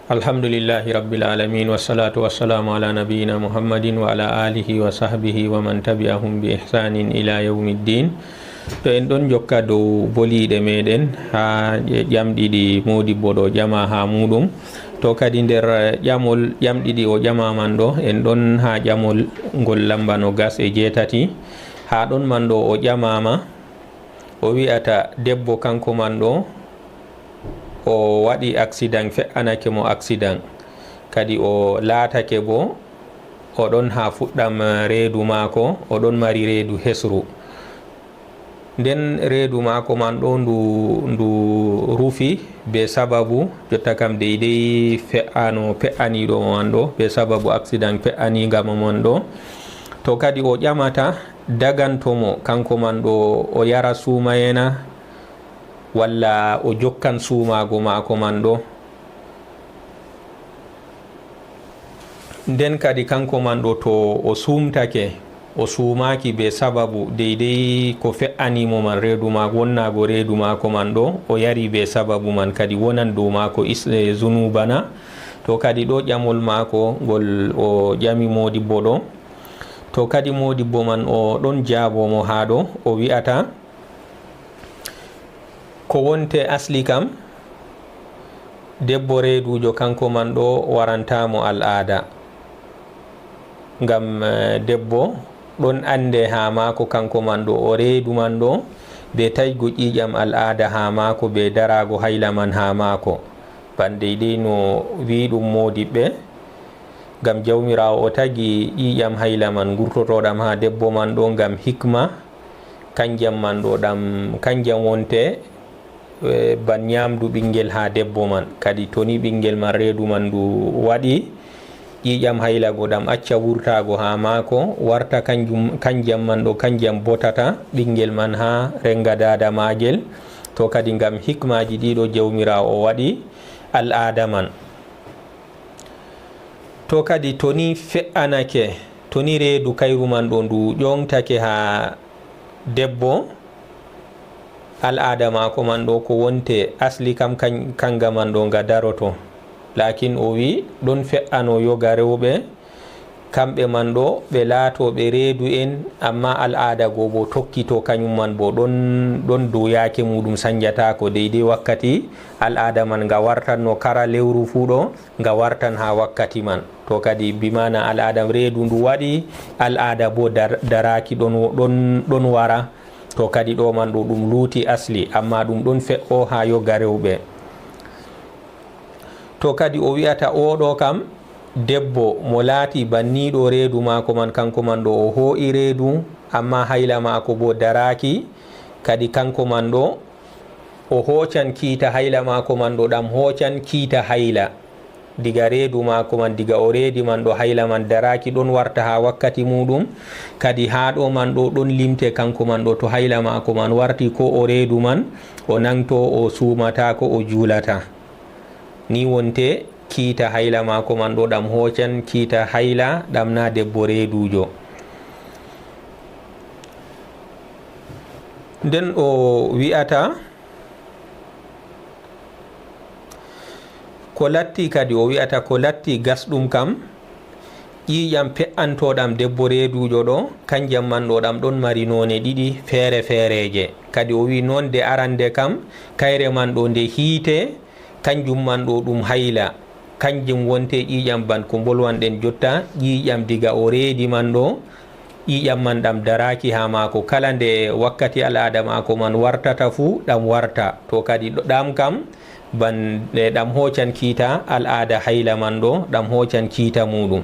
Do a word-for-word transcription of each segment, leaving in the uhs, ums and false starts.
Alhamdulillahi Rabbil Alamin, wassalatu wassalamu ala nabiyyina Muhammadin wa ala alihi wa sahbihi wa man tabi'ahum bi ihsanin ila yawmiddin. To en ɗon jokka dow boliiɗe meɗen haa ƴamɗi ɗi moodibbo ɗo ƴama haa muɗum. To kadi nder ƴamol, ƴamɗi ɗi o ƴama man ɗo, en ɗon haa ƴamol ngol lamba no gas e jeetati. Haa ɗon man ɗo o ƴamama, o wi'ata debbo kanko man ɗo, o waɗi accident, fe'anake mo accident. Kadi o laatake bo, o ɗon haa fuɗɗam reedu maako, o ɗon mari reedu hesru. Nden reedu maako man ɗo ndu, ndu rufi be sababu, jotta kam deydey fe'ano, fe'aniiɗo mo man ɗo, be sababu accident fe'aniiga mo man ɗo. To kadi o ƴamata, daganto mo, kanko man ɗo o yara suumayena, walla o jokkan suumaago maako man ɗo. Nden kadi kanko man ɗo to o suumtake, o suumaaki be sababu deydey ko fe'ani mo man, reedu maako, wonnaago reedu maako man ɗo, o yari be sababu man, kadi wonan dow maako is-, eh, zunubana. To kadi ɗo ƴamol maako ngol o ƴami moodibbo ɗo. To kadi moodibbo man o ɗon jaabo mo haa ɗo, o wi'ata, ko wonte asli kam, debbo reeduujo kanko man ɗo waranta mo al'aada. Ngam, eh, debbo ɗon annde haa maako kanko man ɗo, o reedu man ɗo, be taygo ƴiiƴam al'aada haa maako, be daraago hayla man haa maako. Ban deydey no wi'i ɗum moodibɓe, ngam Jawmiraawo o tagi ƴiiƴam hayla man ngurtotooɗam haa debbo man ɗo ngam hikma, kanjam man ɗo ɗam, kanjam wonte, eh, ban nyaamdu ɓiŋgel haa debbo man. Kadi to ni ɓiŋgel man reedu man ndu waɗi, ƴiiƴam hayla go ɗam acca wurtaago haa maako, warta kanjum, kanjam man ɗo kanjam botata ɓiŋgel man haa renga daada maagel. To kadi ngam hikmaaji ɗiɗo Jawmiraawo o waɗi al'aada man. To kadi to ni fe'anake, to ni reedu kayru man ɗo ndu ƴoŋtake haa debbo, al'aada maako man ɗo ko wonte asli kam kan-, kanga man ɗo nga daroto. Laakin o wi ɗon fe'ano yoga rewɓe, kamɓe man ɗo ɓe laato ɓe reedu'en, amma al'aada go bo tokkito kanyum man bo ɗon, ɗon dow yaake muɗum sanjataako deydey wakkati al'aada man nga wartanno kara lewru fuu ɗo, nga wartan haa wakkati man. To kadi bi maana al'aada reedu ndu waɗi, al'aada bo dar-, daraaki ɗon, ɗon, ɗon wara. To kadi ɗo man ɗo ɗum luuti asli, amma ɗum ɗon fe'o haa yoga rewɓe. To kadi o wi'ata oo ɗo kam, debbo mo laati banniiɗo reedu maako man, kanko man ɗo o hoo'i reedu, amma hayla maako bo daraaki, kadi kanko man ɗo o hoocan kiita hayla maako man ɗo, ɗam hoocan kiita hayla. Diga reedu maako man, diga o reedi man ɗo hayla man daraaki ɗon warta haa wakkati muuɗum, kadi haa ɗo man ɗo ɗon limte kanko man ɗo, to hayla maako man warti ko o reedu man, o naŋgto, o suumataako, o juulata. Ni wonte kiita hayla maako man ɗo ɗam hoocan kiita hayla ɗam na debbo reeduujo. Nden o wi'ata, ko latti kadi, o wi'ata ko latti gasɗum kam, ƴiiƴam pe'antooɗam debbo reeduujo ɗo, kanjam man ɗo ɗam ɗon mari noone ɗiɗi feere-feereeje. Kadi o wi'i noon de arande kam, kayre man ɗo nde hiite, kanjum man ɗo ɗum hayla. Kanjum wonte ƴiiƴam ban ko mbolwanɗen jotta, ƴiiƴam diga o reedi man ɗo, ƴiiƴam man ɗam daraaki haa maako. Kala nde wakkati al'aada maako man wartata fuu, ɗam warta. To kadi ɗo-, ɗam kam, ban, e, ɗam hoocan kiita al'aada hayla man ɗo, ɗam hoocan kiita muuɗum.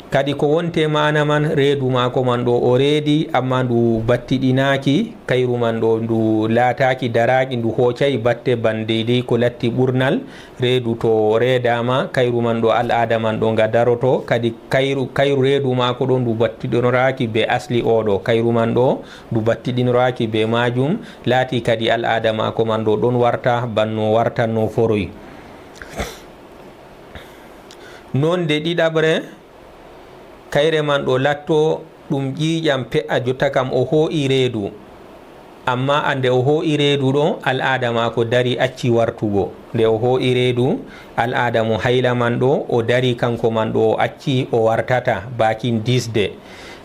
Kadi ko wonte maana man, reedu maako man ɗo o reedi, amma ndu battiɗinaaki, kayru man ɗo ndu laataaki daraaki, ndu hoocay batte ban deydey ko latti ɓurnal, reedu to reedaama, kayru man ɗo al'aada man ɗo nga daroto, kadi kayru, kayru reedu maako ɗo ndu battiɗinoraaki be asli oo ɗo, kayru man ɗo ndu battiɗinoraaki be maajum, laati kadi al'aada maako man ɗo ɗon warta ban no wartanno foroy. Noon de ɗiɗaɓre, kayre man ɗo latto ɗum ƴiiƴam pe'a, jotta kam o hoo'i reedu. Amma a nde o hoo'i reedu ɗo, al'aada maako dari, acci wartugo. Nde o hoo'i reedu, al'aada mo hayla man ɗo, o dari kanko man ɗo, o acci, o wartata, baakin diisde.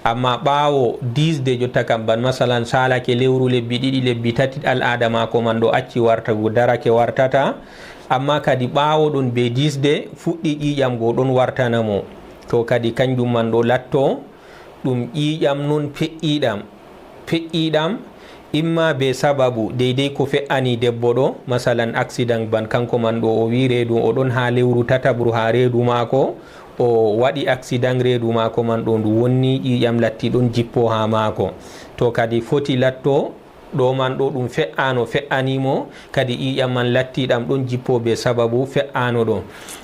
Amma ɓaawo diisde jotta kam, ban masalan, saalake lewru, lebbi ɗiɗi, lebbi tati, al'aada maako man ɗo acci wartugo, darake, wartata. Amma kadi ɓaawo ɗon bee diisde, fuɗɗi ƴiiƴam go ɗon wartana mo. To kadi kanjum man ɗo latto, ɗum ƴiiƴam non peƴƴiiɗam. Peƴƴiiɗam, imma bee sababu deydey ko fe'ani debbo ɗo, masalan, aksidan ban kanko man ɗo o wi'i reedu, o ɗon haa lewru tataɓru haa reedu maako, o waɗi aksidan, reedu maako man ɗo ndu wonni, ƴiiƴam latti ɗon jippo haa maako. To kadi foti latto, ɗo man ɗo ɗum fe'aano, fe'ani mo, kadi ƴiiƴam man latti ɗam ɗon jippo bee sababu fe'aano ɗo.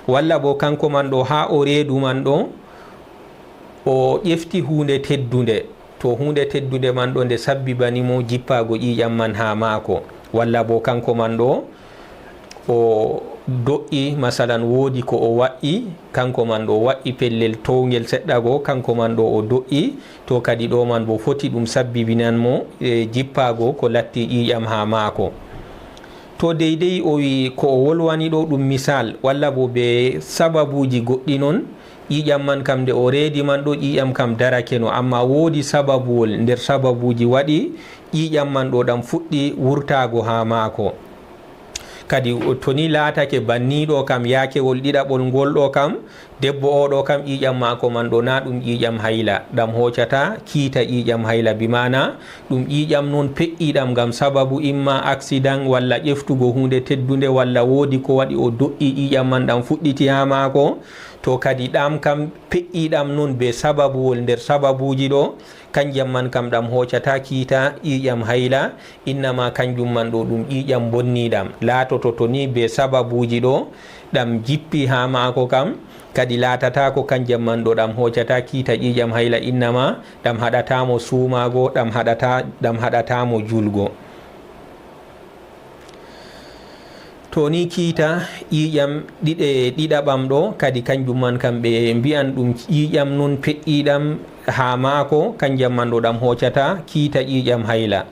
Walla boo kanko man ɗo haa o reedu man ɗo, o ƴefti huunde teddunde. To huunde teddunde man ɗo nde sabbibani mo jippaago ƴiiƴam man haa maako. Walla boo kanko man ɗo, o do'i, masalan, woodi ko o wa'i, kanko man ɗo o wa'i pellel towngel seɗɗa go, kanko man ɗo o do'i, to kadi ɗo man boo foti ɗum sabbibinan mo, e, jippaago ko latti ƴiiƴam haa maako. To deydey o wi'i ko o wolwani ɗo ɗum misal, walla boo bee sababuuji goɗɗi non, ƴiiƴam man kam nde o reedi man ɗo, ƴiiƴam kam darakeno, amma woodi sababuwol nder sababuuji waɗi ƴiiƴam man ɗo ɗam fuɗɗi wurtaago haa maako. Kadi o, to ni laatake banni ɗo kam, yaakewol ɗiɗaɓol ngol ɗo kam, debbo o ɗo kam, ƴiiƴam maako man ɗo, na ɗum ƴiiƴam hayla, ɗam hoocata kiita ƴiiƴam hayla, bi maana ɗum ƴiiƴam non peƴƴiiɗam ngam sababu imma aksidan walla ƴeftugo huunde teddunde walla woodi ko waɗi o do'i ƴiiƴam man ɗam fuɗɗiti haa maako. To kadi ɗam kam peƴƴiiɗam non bee sababuwol nder sababuuji ɗo, kanjam man kam ɗam hoocata kiita ƴiiƴam hayla, innama kanjum man ɗo ɗum ƴiiƴam bonniiɗam. Laatoto to ni bee sababuuji ɗo ɗam jippi haa maako kam, kadi laatataako kanjam man ɗo ɗam hoocata kiita ƴiiƴam hayla, innama ɗam haɗata mo suumaago, ɗam haɗata, ɗam haɗata mo julgo. To ni kiita ƴiiƴam ɗiɗe-, ɗiɗaɓam ɗo, kadi kanjum man kam ɓe mbi'an ɗum ƴiiƴam non peƴƴiiɗam haa maako, kanjam man ɗo ɗam hoocata kiita ƴiiƴam hayla.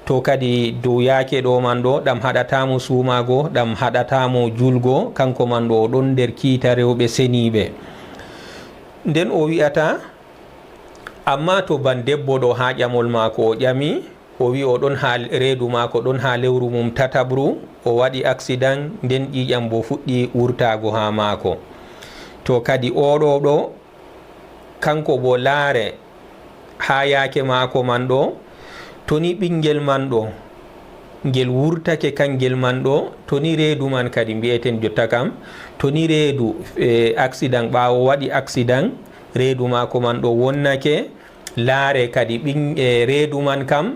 To kadi dow yaake ɗo man ɗo, ɗam haɗata mo suumaago, ɗam haɗata mo julgo, kanko man ɗo o ɗon nder kiita rewɓe seniiɓe. Nden o wi'ata, amma to ban debbo ɗo haa ƴamol maako o ƴami, o wi'i o ɗon haa reedu maako, ɗon haa lewru mum tataɓru, o waɗi aksidan, nden ƴiiƴam boo fuɗɗi wurtaago haa maako. To kadi oo ɗo ɗo, kanko boo laare haa yaake maako man ɗo, to ni ɓiŋngel man ɗo, ngel wurtake kanngel man ɗo, to ni reedu man kadi mbi'eten jotta kam, to ni reedu, e, aksidan, ɓaawo waɗi aksidan, reedu maako man ɗo wonnake, laare kadi ɓiŋ-, e, reedu man kam,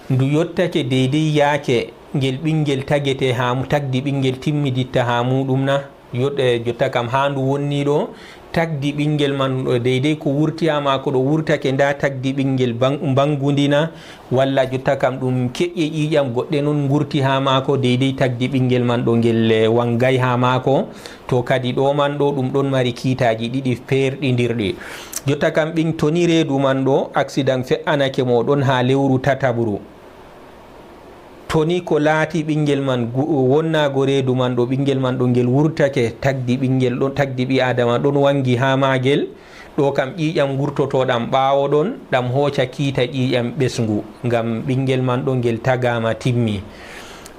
ndu yottake deydey yaake ngel ɓiŋngel tagete haa mu-, tagdi ɓiŋngel timmiditta haa muuɗum na? Yot-, e, jotta kam haa ndu wonni ɗo, tagdi ɓiŋngel man, e, deydey ko wurti haa maako ɗo wurtake, ndaa tagdi ɓiŋngel ban-, mbaŋgundina, walla jotta kam ɗum keƴƴe ƴiiƴam goɗɗe non ngurti haa maako, deydey tagdi ɓiŋngel man ɗo ngel, e, waŋgay haa maako. To kadi ɗo man ɗo ɗum ɗon mari kiitaaji ɗiɗi peerɗindirɗi. Jotta kam ɓiŋ-, to ni reedu man ɗo aksidan fe'anake mo, o ɗon haa lewru tataɓru. To ni ko laati ɓiŋngel man gu-, wonnaago reedu man ɗo, ɓiŋngel man ɗo ngel wurtake, tagdi ɓiŋngel ɗon, tagdi ɓii aadama ɗon waŋgi haa maagel, ɗo kam ƴiiƴam ngurtotooɗam ɓaawo ɗon, ɗam hooca kiita ƴiiƴam ɓesngu, ngam ɓiŋngel man ɗo ngel tagaama timmi.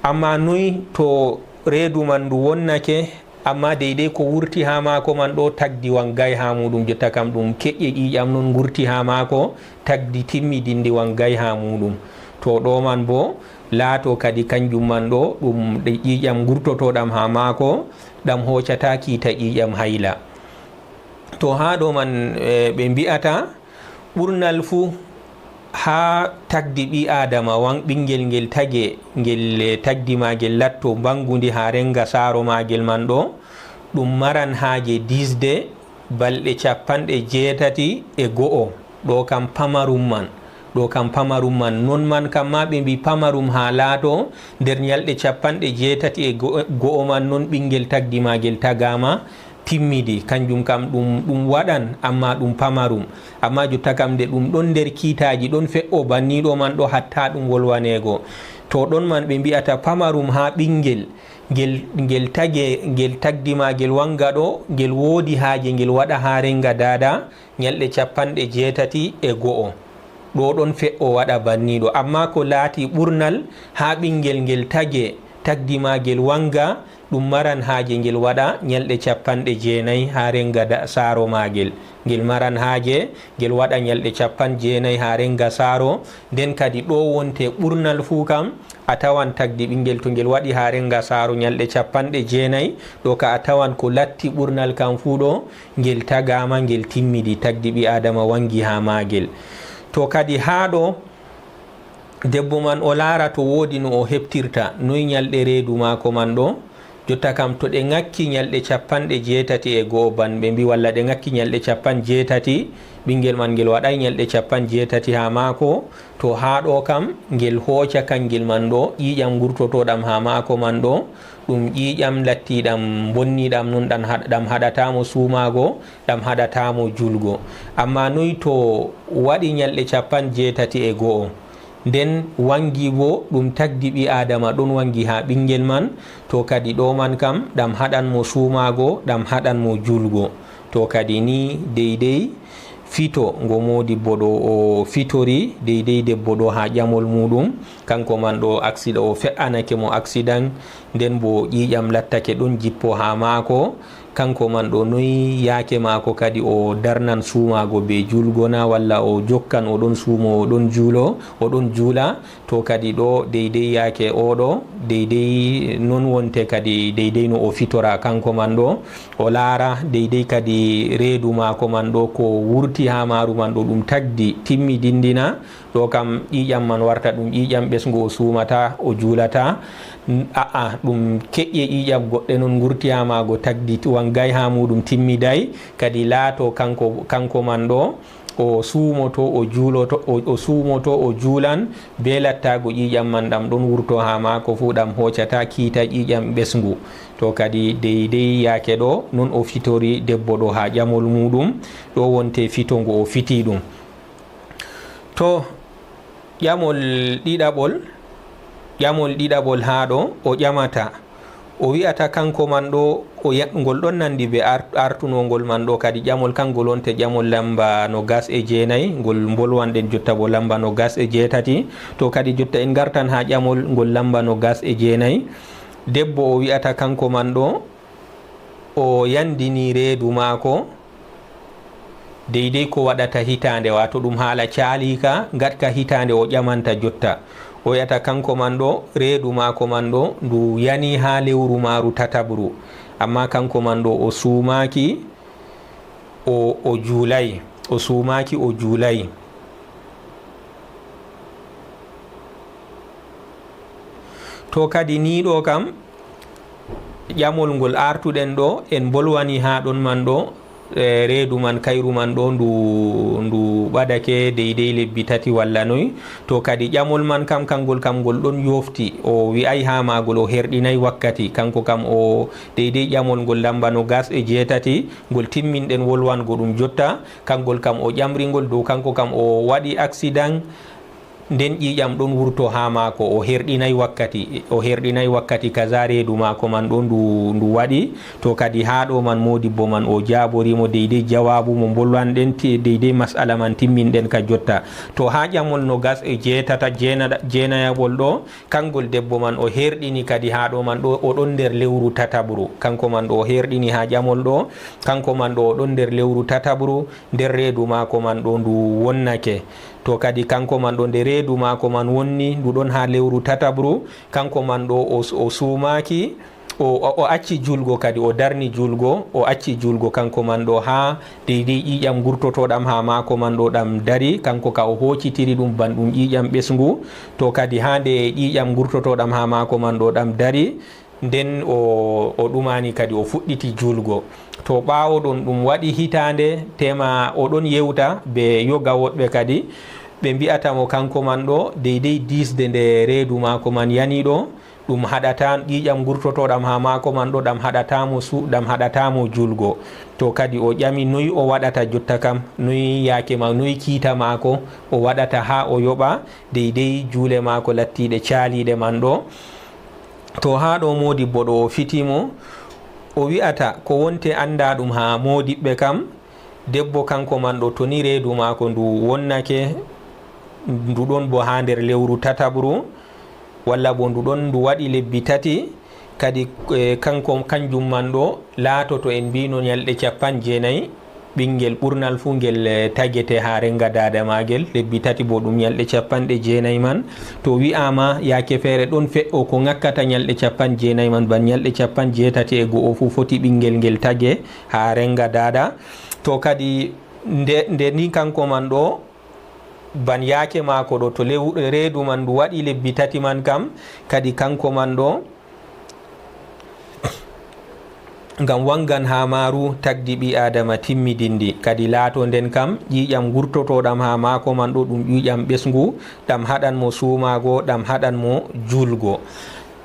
Ammaa noy to reedu man ndu wonnake, ammaa deydey ko wurti haa maako man ɗo tagdi waŋgay haa muuɗum, jotta kam ɗum keƴƴe ƴiiƴam non ngurti haa maako, tagdi timmidinndi waŋgay haa muuɗum. To ɗo man boo laato kadi kanjum man ɗo ɗum ɗe ƴiiƴam ngurtotooɗam haa maako, ɗam hoocata kiita ƴiiƴam hayla. To haa ɗo man, e, ɓe mbi'ata, ɓurnal fuu haa tagdi ɓii aadama wan-, ɓiŋngel ngel tage, ngel, e, tagdi maagel latto mbaŋgundi haa reŋga saaro maagel man ɗo, ɗum maran haaje diisde balɗe cappanɗe jeetati e go'o, ɗo kam pamarum man, ɗo kam pamarum man, non man kam maa ɓe mbi pamarum haa laato nder nyalɗe cappanɗe jeetati e go-, go'o man, non ɓiŋngel tagdi maagel tagaama, timmidi, kanjum kam ɗum, ɗum waɗan, ammaa ɗum pamarum. Ammaa jotta kam nde ɗum ɗon nder kiitaaji, ɗon fe'o banniiɗo man ɗo hatta ɗum wolwaneego. To ɗon man ɓe mbi'ata pamarum haa ɓinngel, ngel, ngel tage, ngel tagdi maagel wannga ɗo, ngel woodi haaje ngel waɗa haa rennga daada, ñalɗe capanɗe jeetati e go'o. Ɗo ɗon fe'o waɗa banniiɗo. Ammaa ko laati ɓurnal, haa ɓinngel ngel tage, tagdi maagel wannga, ɗum maran haaje ngel waɗa ñalɗe capanɗe jeenayi haa rennga da-, saaro maagel. Ngel maran haaje, ngel waɗa ñalɗe capanɗe jeenayi haa rennga saaro. Nden kadi ɗo wonte ɓurnal fuu kam, a tawan tagdi ɓinngel to ngel waɗi haa rennga saaro ñalɗe capanɗe jeenayi, ɗo ka a tawan ko latti ɓurnal kam fuu ɗo, ngel tagaama, ngel timmidi, tagdi ɓii Aadama wanngi haa maagel. To kadi haa ɗo, debbo man o laara to woodi no o heɓtirta, noy ñalɗe reedu maako man ɗo. Jotta kam to ɗe ŋakki ñalɗe capanɗe jeetati e go'o ban, ɓe mbi walla ɗe ŋakki ñalɗe capanɗe jeetati, ɓinngel man ngel waɗay ñalɗe capanɗe jeetati haa maako, to haa ɗo kam ngel hooca kangel man ɗo, ƴiiƴam ngurtotoɗam haa maako man ɗo, ɗum ƴiiƴam lattiɗam bonniɗam non, ɗam haɗ-, ɗam haɗata mo suumaago, ɗam haɗata mo juulgo. Ammaa noy to waɗi ñalɗe capanɗe jeetati e go'o? Nden wanngi boo ɗum tagdi ɓii Aadama ɗon wanngi haa ɓinngel man, to kadi ɗo man kam ɗam haɗan mo suumaago, ɗam haɗan mo juulgo. To kadi ni deydey fito ngo moodibbo ɗo o fitori, deydey debbo ɗo haa ƴamol muuɗum, kanko man ɗo aksida o fe'anake mo aksidan, nden boo ƴiiƴam lattake ɗon jippo haa maako, kanko man ɗo noy yaake maako kadi o darnan suumaago bee juulgo na, walla o jokkan o ɗon suumo, o ɗon juulo, o ɗon juula? To kadi ɗo deydey yaake o ɗo, deydey non wonte kadi deydey no o fitora kanko man ɗo, o laara deydey kadi reedu maako man ɗo ko wurti haa maaru man ɗo ɗum tagdi timmidinndi na, ɗo kam ƴiiƴam man warta ɗum ƴiiƴam ɓesngu o suumata, o juulata. N-, a'a, ɗum keƴƴe ƴiiƴam goɗɗe non ngurti haa maago tagdi wanngay haa muuɗum timmiday, kadi laato kanko, kanko man ɗo o suumoto, o juuloto, o, o suumoto, o juulan bee lattaago ƴiiƴam man ɗam ɗon wurto haa maako fuu ɗam hoocata kiita ƴiiƴam ɓesngu. To kadi deydey yaake ɗo non o fitori debbo ɗo haa ƴamol muuɗum, ɗo wonte fito ngo o fiti ɗum. To ƴamol ɗiɗaɓol, ƴamol ɗiɗaɓol haa ɗo o ƴamata, o wi'ata kanko man ɗo, o ya-, ngol ɗon nanndi bee ar-, artunongol man ɗo kadi ƴamol, kangol wonte ƴamol lamba nogas e jeenayi, ngol mbolwanɗen jotta bo lamba nogas e jeetati. To kadi jotta en ngartan haa ƴamol ngol lamba nogas e jeenayi. Debbo o wi'ata kanko man ɗo, o yanndini reedu maako, deydey ko waɗata hitaande, waato ɗum haala caaliika, ngaɗka hitaande o ƴamanta jotta. O wi'ata kanko man ɗo, reedu maako man ɗo, ndu yani haa lewru maaru tataɓru. Ammaa kanko man ɗo, o suumaaki, o, o juulay. O suumaaki, o juulay. To kadi nii ɗo kam, ƴamol ngol artuɗen ɗo, en mbolwani haa ɗon man ɗo, e, reedu man, kayru man ɗo, ndu, ndu ɓadake deydey lebbi tati walla noy. To kadi ƴamol man kam, kangol kam ngol ɗon yoofti, o wi'ay haa maagol, o herɗinay wakkati. Kanko kam o deydey ƴamol ngol lamba nogas e jeetati, ngol timminɗen wolwango ɗum jotta. Kangol kam o ƴamri ngol dow kanko kam o waɗi aksidan, nden ƴiiƴam ɗon wurto haa maako, o herɗinay wakkati, o herɗinay wakkati kaza reedu maako man ɗo ndu, ndu waɗi. To kadi haa ɗo man moodibbo man o jaabori mo deydey jawaabu mo mbolwanɗen ti-, deydey mas'ala man timminɗen ka jotta. To haa ƴamol nogas e jeetata, jeena-, jeenayaɓol ɗo, kangol debbo man o herɗini kadi haa ɗo man ɗo, o ɗon nder lewru tataɓru. Kanko man ɗo o herɗini haa ƴamol ɗo, kanko man ɗo o ɗon nder lewru tataɓru, nder reedu maako man ɗo ndu wonnake. To kadi kanko man ɗo nde reedu maako man wonni, ndu ɗon haa lewru tataɓru, kanko man ɗo o, o suumaaki, o, o, o acci juulgo kadi, o darni juulgo, o acci juulgo kanko man ɗo haa deydey ƴiiƴam ngurtotoɗam haa maako man ɗo ɗam dari, kanko ka o hoocitiri ɗum ban ɗum ƴiiƴam ɓesngu. To kadi haa nde ƴiiƴam ngurtotoɗam haa maako man ɗo ɗam dari, nden o, o ɗumani kadi, o fuɗɗiti juulgo. To ɓaawo ɗon ɗum waɗi hitaande, tema o ɗon yewta be yoga woɗɓe kadi, ɓe mbi'ata mo kanko man ɗo, deydey diisde nde reedu maako man yani ɗo, ɗum haɗata, ƴiiƴam gurtotooɗam haa maako man ɗo, ɗam haɗata mo su-, ɗam haɗata mo juulgo. To kadi o ƴami noy o waɗata jotta kam, noy yaake ma, noy kiita maako o waɗata haa o yoɓa deydey juule maako lattiiɗe caaliiɗe man ɗo. To haa ɗo moodibbo ɗo o fiti mo, o wi'ata ko wonte anndaa ɗum haa moodiɓɓe kam, debbo kanko man ɗo, to ni reedu maako ndu wonnake, ndu ɗon bo haa nder lewru tataɓru, walla bo ndu ɗon ndu waɗi lebbi tati, kadi, eh, kanko, kanjum man ɗo laatoto, en mbino, nyalɗe capanɗe jeenayi, ɓingel ɓurnal fuu ngel, eh, tagete haa renga daada maagel, lebbi tati bo ɗum nyalɗe capanɗe jeenayi man. To wi'aama yaake feere ɗon fe'o ko ŋakkata nyalɗe capanɗe jeenayi man, ban nyalɗe capanɗe jeetati e go'o fuu foti ɓingel ngel tage haa renga daada. To kadi nde, nde ni kanko man ɗo, ban yaake maako ɗo, to lew-, reedu man ndu waɗi lebbi tati man kam, kadi kanko man ɗo, ngam wangan haa maaru tagdi ɓii Aadama timmidinndi, kadi laato nden kam ƴiiƴam gurtotooɗam haa maako man ɗo, ɗum ƴiiƴam ɓesngu, ɗam haɗan mo suumaago, ɗam haɗan mo juulgo.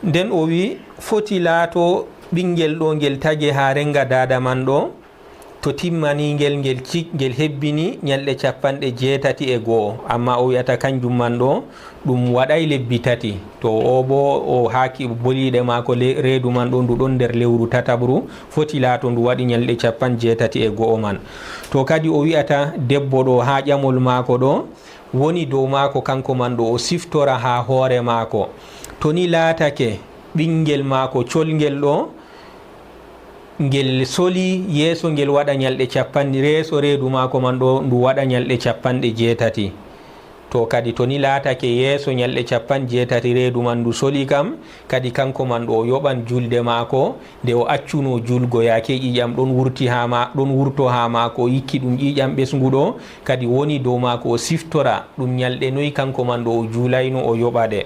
Nden o wi'i, foti laato ɓingel ɗo ngel tage haa renga daada man ɗo, to timmani ngel, ngel ci-, ngel hebbini nyalɗe capanɗe jeetati e go'o, amma o wi'ata kanjum man ɗo, ɗum waɗay lebbi tati. To o bo o haaki boliiɗe maako le-, reedu man ɗo, ndu ɗon nder lewru tataɓru, foti laato ndu waɗi nyalɗe capanɗe jeetati e go'o man. To kadi o wi'ata debbo ɗo haa ƴamol maako ɗo, woni dow maako kanko man ɗo o siftora haa hoore maako. To ni laatake ɓingel maako colngel ɗo, ngel soli yeeso ngel waɗa nyalɗe capanɗe, yeeso reedu maako man ɗo ndu waɗa nyalɗe capanɗe jeetati. To kadi to ni laatake yeeso nyalɗe capanɗe jeetati reedu man ndu soli kam, kadi kanko man ɗo o yoɓan julde maako, nde o accuno julgo yaake ƴiiƴam ɗon wurti haa ma-, ɗon wurto haa maako, o yikki ɗum ƴiiƴam ɓesngu ɗo, kadi woni dow maako o siftora ɗum nyalɗe noy kanko man ɗo o juulayno o yoɓa ɗe.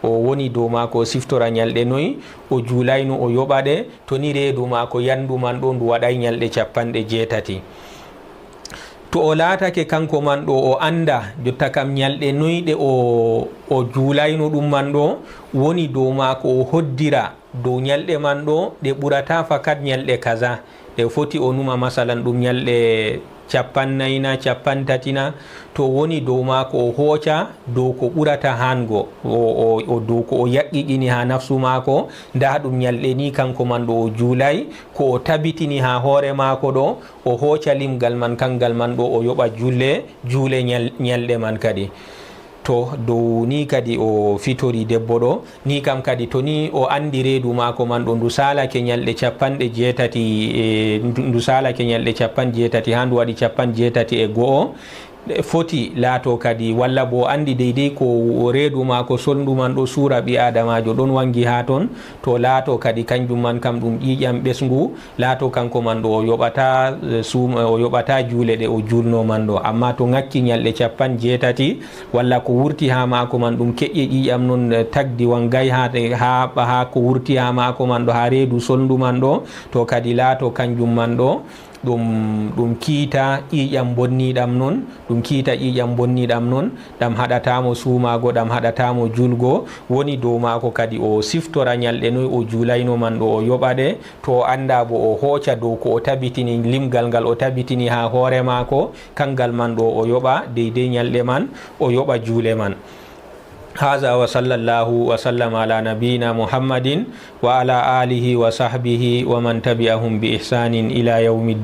O woni dow maako o siftora nyalɗe noy o juulayno o yoɓa ɗe, to ni reedu maako yandu man ɗo ndu waɗay nyalɗe capanɗe jeetati. To o laatake kanko man ɗo o annda jotta kam nyalɗe noy ɗe o, o juulayno ɗum man ɗo, woni dow maako o hoddira dow nyalɗe man ɗo ɗe ɓurata fakat nyalɗe kaza. Ɗe foti o numa masalan ɗum nyalɗe capannayna, capantatina, to woni dow maako o hooca dow ko ɓurata hango, o, o, o dow ko o yaqqini haa nafsu maako, nda ɗum nyalɗe ni kanko man ɗo o juulay, ko o tabitini haa hoore maako ɗo, o hooca limgal man, kangal man ɗo o yoɓa julle, juule nyal-, nyalɗe man kadi. To dow ni kadi o fitori debbo ɗo, ni kam kadi to ni o andi reedu maako man ɗo ndu saalake nyalɗe capanɗe jeetati, e, ndu, ndu saalake nyalɗe capanɗe jeetati haa ndu waɗi capanɗe jeetati e go'o, foti laato kadi, walla bo o andi deydey ko reedu maako solndu man ɗo suura ɓii Aadamaajo ɗon wangi haa ton, to laato kadi kanjum man kam ɗum ƴiiƴam ɓesngu, laato kanko man ɗo o yoɓata, eh, suum-, o yoɓata juule ɗe o juulno man ɗo. Amma to ŋakki nyalɗe capanɗe jeetati, walla ko wurti haa maako man ɗum keƴƴe ƴiiƴam non, eh, tagdi wangay haa, haa, haa ko wurti haa maako man ɗo, haa reedu solndu man ɗo, to kadi laato kanjum man ɗo, ɗum, ɗum kiita ƴiiƴam bonniiɗam non, ɗum kiita ƴiiƴam bonniiɗam non, ɗam haɗata mo suumaago, ɗam haɗata mo juulgo, woni dow maako kadi o siftora nyalɗe noy o juulayno man ɗo o yoɓa ɗe, to o annda bo o hooca dow ko o tabitini, limgal ngal o tabitini haa hoore maako, kangal man ɗo o yoɓa deydey nyalɗe man, o yoɓa juule man. هذا وصلى الله وسلم على نبينا محمد وعلى آله وصحبه ومن تبعهم بإحسان إلى يوم الدين.